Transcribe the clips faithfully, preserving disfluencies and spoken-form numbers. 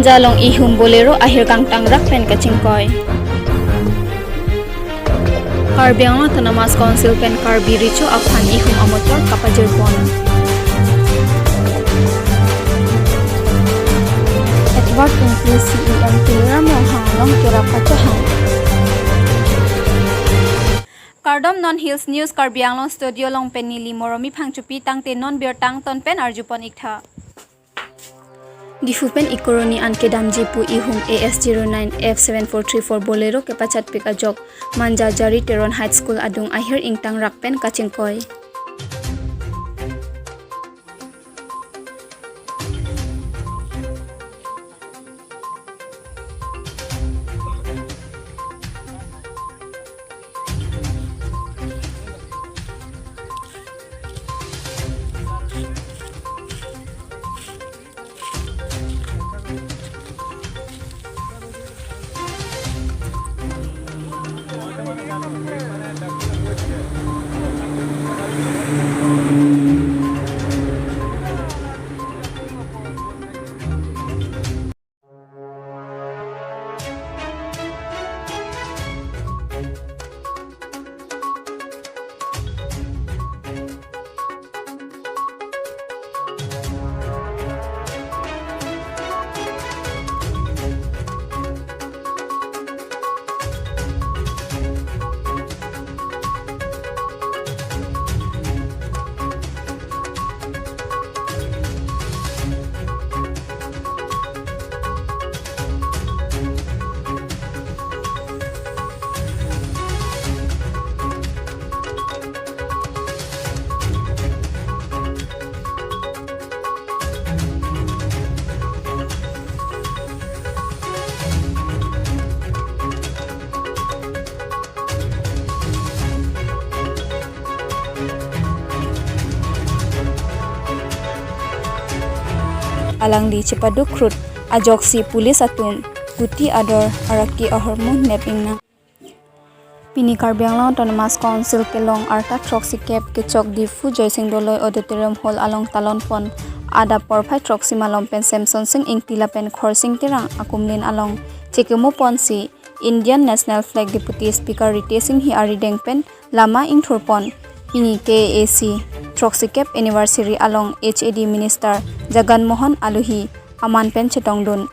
Jalong ihum Bolero ahir kangtangrak pen kachingkoi. Karbi Anglong Autonomous Council pen Karbi Recho aphan ihum amotor kapajirpon. Edward Engti C E M Tuliram Ronghang along kerap pachohang. Kardom, non Hills News Karbi Anglong studio along pen neli Moromi Phangchopi. Tangte non birta angton pen arjupon iktha. Diphu pen Ekoroni an kedamji pu ihum A S zero nine F seven four three four Bolero kepachatpik ajok Manjajari Teron High School adung ahir ingtangrak pen kachingkoi. Alangli chepaduk krut ajoksi police atum kuti ador araki ahormu nep ingnang. Pini Karbi Anglong Autonomous Council kelong arta throksikep kechok Diphu Joysing Doloi Auditorium Hall along talonpon adap porphai throksi malom pen Semson Sing Ingti lapen Khorsing Terang akumlin along chekemoponsi Indian National Flag Deputy Speaker Ritesh Enghi arideng pen lama ingthurpon. Pini K A A C throksikep anniversary along H A D Minister Jagan Mohan Alohi aman pen chetongdun.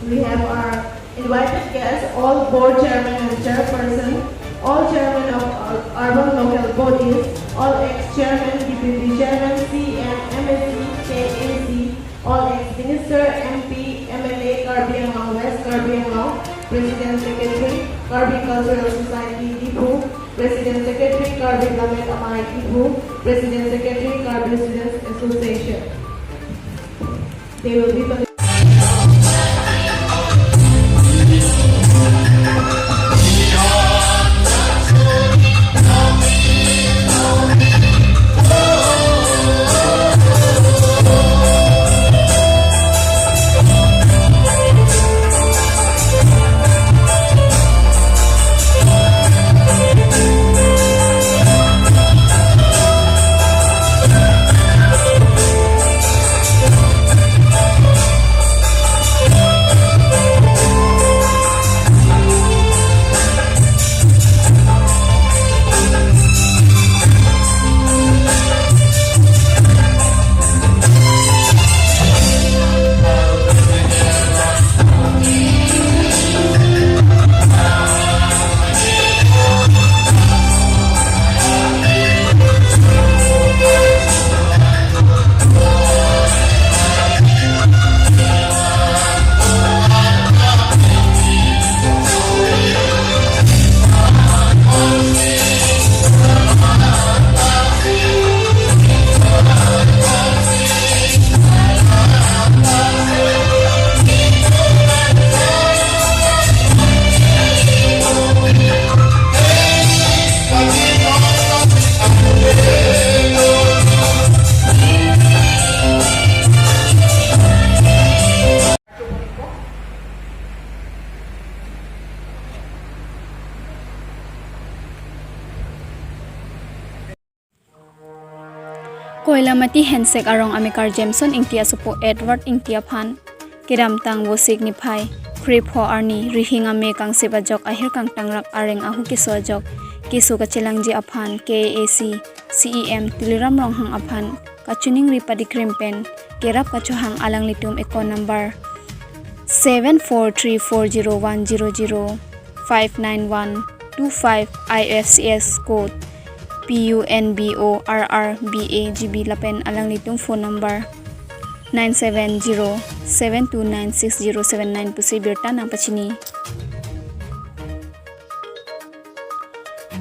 We have our invited guests, all board chairman and chairperson, all chairman of ur-, urban local bodies, all ex-chairman, deputy chairman, C M, M A C, K A C, all ex-minister, M P, M L A, Karbi Anglong West, Karbi Anglong, President Secretary, Karbi Cultural Society, Diphu, President Secretary, Karbi Lammet Amei, Diphu, President Secretary, Karbi Students Association. They will be Koilamati Hensek arong amekar Jameson Ingti asopo Edward Ingti aphan kedamtang Vosik niphai krepho arni rihing ame kangsip ajok ahir kangtangrak areng ahu keso ajok keso kachelangji aphan K A A C C E M Tuliram Ronghang aphan kachiningri padikrim pen kerap kachohang alanglitum account number seven four three four zero one zero zero five nine one two five, I F S C code P U N B O R R B A G B lapen alanglitum phone number nine seven zero seven two nine six zero seven nine pusi birta nangpachini.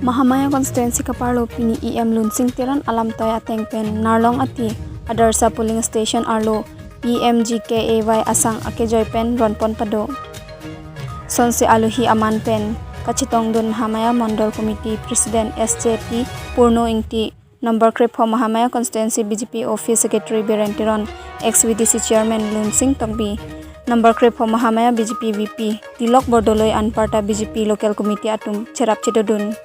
Mahamaya constituency kaparlo pini E M Lunsing Teron alamtoi ateng pen Narlong Ati Adarsha polling station arlo P M G K A Y asang akejoi pen ronpon pado. Sonsi alohi aman pen kachetongdun Mahamaya Mondol Committee President S J T Purno Ingti, number krepho Mahamaya Constituency B J P Office Secretary Biren Teron, ex V D C Chairman Lunsing Tokbi, number krepho Mahamaya B J P V P Tilok Bordoloi anparta B J P Local Committee atum cherap chedodun.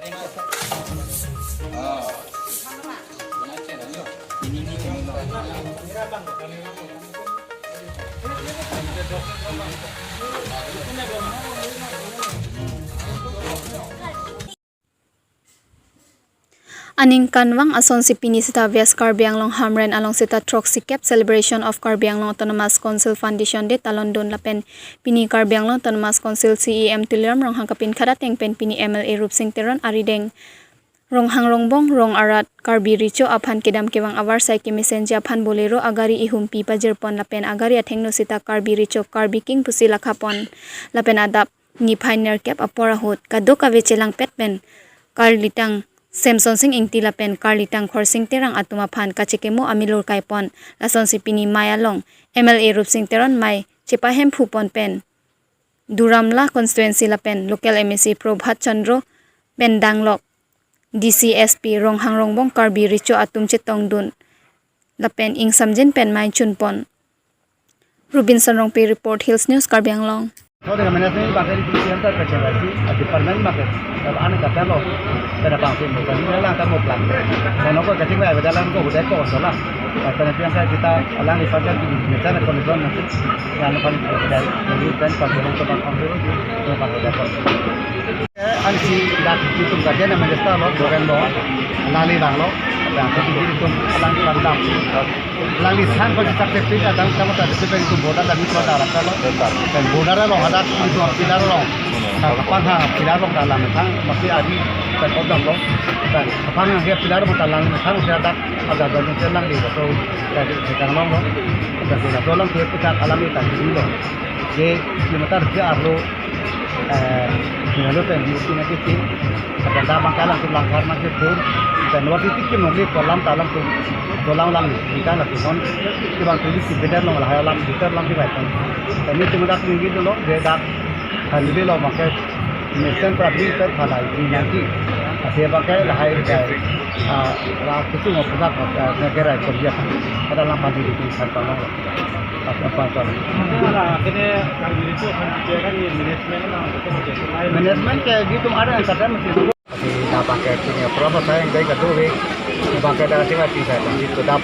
Aningkanvang asonsi pini seta West Karbi Anglong Hamren along seta throksikep Celebration of Karbi Anglong Autonomous Council Foundation Day talondun lapen pini Karbi Anglong Autonomous Council C E M Tuliram Ronghang kapinkhat ateng pen pini M L A Rupsing Teron arideng Ronghang Rongbong Rong arat Karbi Recho aphan kedam kevang avarsai kemesenji aphan Bolero agari ihumpi pajirpon lapen agari athengno seta Karbi Recho Karbi King pusi lakhapon lapen adap niphai nerkep apor ahut kadokave chelangpet pen Karlitang Semsonsing Ingti lapen Karlitang Khorsing Terang atum aphan kachekimo amilur kaipon. Lasonsi pini mei along M L A Rupsing Teron mei chepahemphupon pen Duramla constituency lapen local M A C Prabhat Chandra pen danglok D C S P Ronghang Rongbong Karbi Recho atum chetongdun lapen ingsamjin pen mei chunpon. Robinson Rongpi report, Hills News, Karbi Anglong. Kau dengan mana sini pakai di sini antar kerja lagi, department pakai. Kalau anak kata lo, kada bangsi mo kan, ini lang kamu pelan. Dan aku kecil saya dalam kau udah kau salah. Karena yang saya kita alang di pasar di sana kondisi nanti, yang akan dari dari dan kalau orang tempat kau dulu, tempat udah kau. Ansi dak itum kajen na menjesta lo, dogen lo, lali lang lo, dan itum alang pandang. Lali sang ko jitak te pin adang sama tadi tu pen itum boda lagi ko darah lo. Dan boda lo hadak itum pilar lo. Kapang ha pilar lo dalam sang masih adi pen odam lo. Dan kapang ha pilar lo dalam sang masih ada ada dalam selang di tu dari sekarang lo. Dan sudah tolong dia kita alami tadi lo. Jadi lima tar dia arlo eh, sino lo pen di sini ke tim, kata bang kalang tu langkar na ke tur, dan waktu itu kim nongli kolam talam tu, kolam lang ni, kita na tu non, kibang tu di si beda long lah alam, kita lang di baik. Dan itu mudah tinggi dulu, dia dah, kan dia lo pakai, mesen pradip ter pada ini nanti, asal pakai lah hai, ah, lah itu mau pegat, ah, negara itu dia, ada lang padi di sini kan tolong. Apa apa. Nah, akhirnya Karbi Recho akan dipikirkan di manajemen, nah, untuk menjadi lain. Manajemen kayak gitu, ada yang kata mesti dulu. Tapi dah pakai punya berapa saya yang baik itu, eh. Pakai dah sih mati saya, tapi tetap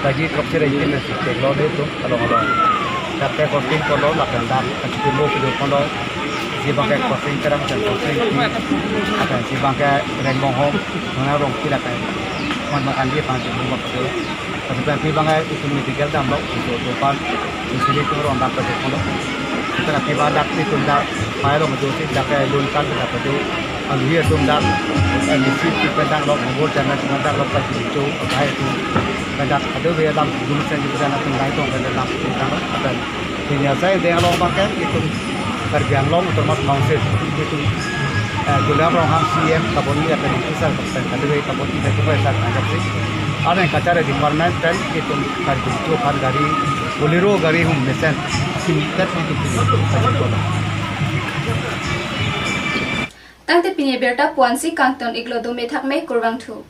gaji truk sih rajin masih cek lo itu, kalau kalau. Tapi posting kalau lah kan dah, kasih tunggu video kalau. Si pakai posting terang dan posting. Akan si pakai rembong home, mana rong tidak kan. Mana makan dia pakai rumah betul. Tapi kan pi bang ai itum medical damlo, itum itum pan, itum sini itum rong dam pajok kono. Kita na pi bang dak itum dak, pai rong jo si dak ai lun kan dak pajok. Alu hi itum dak, ai misi itum pen damlo, bubur jana itum damlo, pajok jo, pai itum. Pen dak, adu be dam, dum sen itum dam, itum dai tong pen dam, itum dam, pen. Senior saya dia lo bang kan, itum Karbi Anglong Autonomous Council, itum, eh, Tuliram Ronghang C E M kabon ni akan itu sar kapten kadai kabon ni itu sar ajak si. Ada yang kacara department pen itum Karbi Recho aphan gari, Bolero gari hum mesen, sim tet itu. Tangte pini abirta pu-an si kangton iklo, dome thakme, kurvangthu.